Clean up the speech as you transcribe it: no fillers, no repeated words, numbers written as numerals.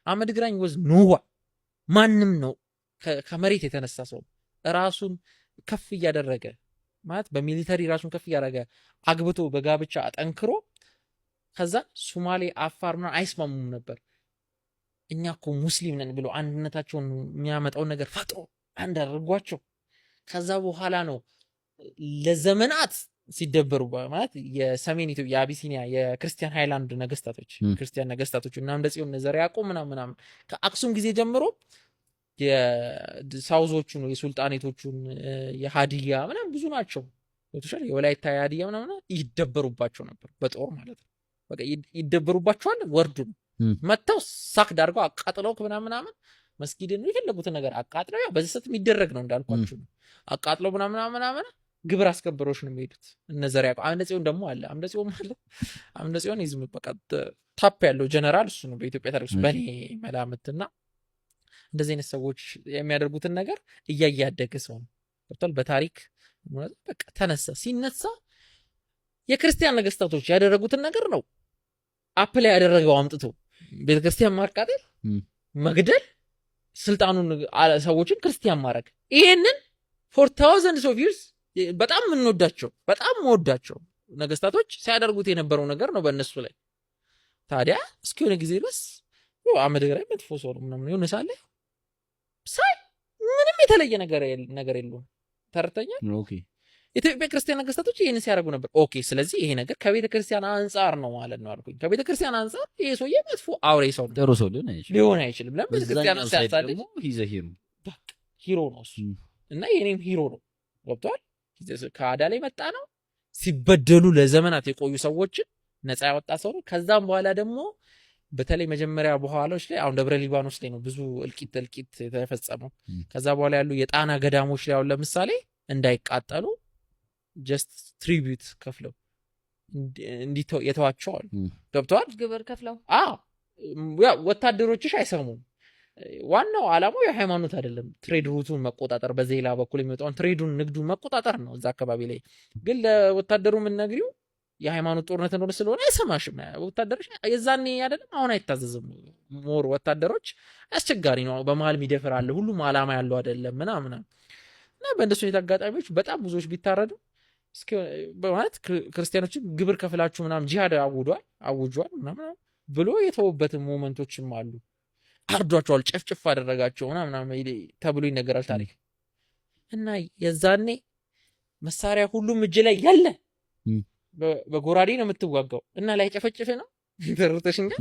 አህመድ ግራኝ was no one፣ ማንም ነው፣ ከመሬት የተነሳ ሰው፣ ራሱን ከፍ እያደረገ፣ ማለት በ military ራሱን ከፍ እያደረገ፣ አግብቶ፣ በጋብቻ አጠንክሮ፣ ከዛ ሱማሌ፣ አፋር ምናምን አይስማሙም ነበር። እኛ እኮ ሙስሊም ነን ብሎ አንድነታቸውን የሚያመጣውን ነገር ፈጥሮ አንድ አድርጓቸው፣ ከዛ በኋላ ነው ለዘመናት ሲደበሩ፣ ማለት የሰሜን ኢትዮጵያ፣ የአቢሲኒያ፣ የክርስቲያን ሃይላንድ ነገስታቶች፣ ክርስቲያን ነገስታቶች እና አምደ ጽዮን፣ እነ ዘርዓ ያዕቆብ ምናምን ምናምን ከአክሱም ጊዜ ጀምሮ የ south ኦቹን፣ የሱልጣኔቶቹን፣ የሀዲያ ምናምን ብዙ ናቸው። ገብቶሻል? የወላይታ፣ የሀዲያ ምናምን ይደበሩባቸው ነበር በጦር ማለት ነው። በቃ ይደበሩባቸዋል። ወርዱ ነው። መጥተው sack አድርገው፣ አቃጥለው ምናምን ምናምን፣ መስጊድን፣ የፈለጉትን ነገር አቃጥለው፣ ያው በዚህ ሰዓት የሚደረግ ነው እንዳልኳችሁ ነው። አቃጥለው ምናምን ምናምን ምናምን ግብር አስከበሮች ነው የሚሄዱት። እነ ዘርዓ ያዕቆብ፣ አምደ ጽዮን ደግሞ አለ። አምደ ጽዮን ማለት፣ አምደ ጽዮን ይዝም በቃ top ያለው ጀነራል እሱ ነው በኢትዮጵያ ታሪክ ውስጥ በእኔ መላምትና እንደዚህ አይነት ሰዎች የሚያደርጉትን ነገር እያየ ያደገ ሰው ነው። ገብቷል። በታሪክ በቃ ተነሳ። ሲነሳ የክርስቲያን ነገስታቶች ያደረጉትን ነገር ነው apply ያደረገው አምጥቶ፣ ቤተክርስቲያን ማቃጠል፣ መግደል፣ ስልጣኑን ሰዎችን ክርስቲያን ማድረግ። ይሄንን for thousands of years በጣም የምንወዳቸው፣ በጣም የምወዳቸው ነገስታቶች ሲያደርጉት የነበረው ነገር ነው በእነሱ ላይ። ታዲያ እስከሆነ ጊዜ ድረስ አህመድ ግራኝ መጥፎ ሰው ነው ምናምን የሆነ ሳለ ሳይ ምንም የተለየ ነገር የለውም። ተረድተኛል? Okay። የኢትዮጵያ ክርስቲያን ነገስታቶች ይህን ሲያደርጉ ነበር። Okay፣ ስለዚህ ይሄ ነገር ከቤተ ክርስቲያን አንጻር ነው ማለት ነው አልኩኝ። ከቤተ ክርስቲያን አንጻር ይሄ ሰውዬ መጥፎ አውሬ ሰው ነው። ጥሩ ሰው ሊሆን አይችልም። ሊሆን አይችልም። ለምን? ቤተ ክርስቲያን በዛኛው side ሲያሳድግ ደግሞ he's a hero። በቃ hero ነው እሱ። እና የኔም hero ነው። ገብቷል። ከአዳ ላይ መጣ ነው፣ ሲበደሉ ለዘመናት የቆዩ ሰዎችን ነፃ ያወጣ ሰው ነው። ከዛም በኋላ ደግሞ በተለይ መጀመሪያ በኋላዎች ላይ፣ አሁን ደብረ ሊባኖስ ላይ ነው ብዙ እልቂት እልቂት የተፈጸመው። ከዛ በኋላ ያሉ የጣና ገዳሞች ላይ አሁን ለምሳሌ እንዳይቃጠሉ just tribute ከፍለው የተዋቸው አሉ። ገብተዋል። ግብር ከፍለው። አዎ፣ ያው ወታደሮችሽ አይሰሙም። ዋናው ዓላማው የሃይማኖት አይደለም። Trade route ኡን መቆጣጠር፣ በዜላ በኩል የሚወጣውን trade ኡን፣ ንግዱን መቆጣጠር ነው። እዛ አካባቢ ላይ ግን ለወታደሩ የምንነግሪው የሃይማኖት ጦርነት እንደሆነ ስለሆነ አይሰማሽም። ወታደሮች የዛኔ አይደለም አሁን አይታዘዝም። More ወታደሮች አስቸጋሪ ነው። በመሀል የሚደፍር አለ። ሁሉም ዓላማ ያለው አይደለም ምናምን። እና በእንደሱ አይነት አጋጣሚዎች በጣም ብዙዎች ቢታረዱ በማለት ክርስቲያኖችን ግብር ከፍላችሁ ምናምን ጂሃድ አውጇል አውጇል ምናምን ብሎ የተውበትን moment ኦችም አሉ። አርዷቸዋል፣ ጭፍጭፍ አደረጋቸው ምናምን ምናምን ተብሎ ይነገራል ታሪክ። እና የዛኔ መሳሪያ ሁሉም እጅ ላይ ያለ በጎራዴ ነው የምትዋጋው እና ላይ ጨፈጭፍ ነው፣ ተረድተሽኛል?